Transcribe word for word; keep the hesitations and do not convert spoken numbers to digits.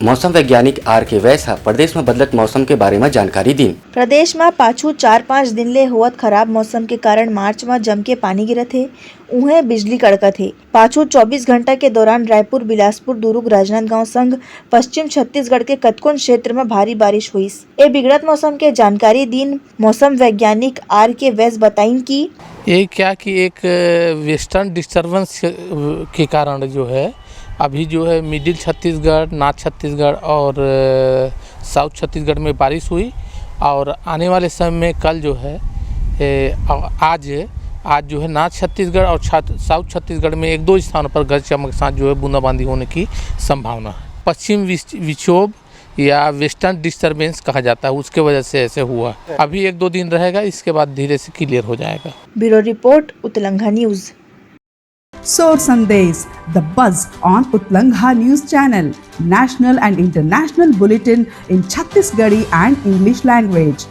मौसम वैज्ञानिक आर के वैस ह प्रदेश म बदलत मौसम के बारे म जानकारी दीन। प्रदेश म पाछू चार पाँच दिन ले होवत खराब मौसम के कारण मार्च म जम के पानी गिरत हे, उहें बिजली कड़कत हे। पाछू चौबीस घंटा के दौरान रायपुर, बिलासपुर, दुरूग, राजनांदगांव संग पश्चिम छत्तीसगढ़ के कतकोन क्षेत्र म भारी बारिश होइस। ए बिगड़त मौसम के जानकारी दीन मौसम वैज्ञानिक आर के वैस बताइन कि ये क्या कि एक वेस्टर्न डिस्टरबेंस के कारण जो है, अभी जो है मिडिल छत्तीसगढ़, नॉर्थ छत्तीसगढ़ और साउथ छत्तीसगढ़ में बारिश हुई और आने वाले समय में कल जो है ए, आज आज जो है नॉर्थ छत्तीसगढ़ और साउथ छत्तीसगढ़ में एक दो स्थानों पर गरज चमक के साथ जो है बूंदाबांदी होने की संभावना है। पश्चिम विक्षोभ या वेस्टर्न डिस्टरबेंस कहा जाता है, उसके वजह से ऐसे हुआ। अभी एक दो दिन रहेगा, इसके बाद धीरे से क्लियर हो जाएगा। ब्यूरो रिपोर्ट, उतलंघा news. Sor Sandesh, the buzz on Utlangha News Channel, national and international bulletin in Chhattisgarhi and English language.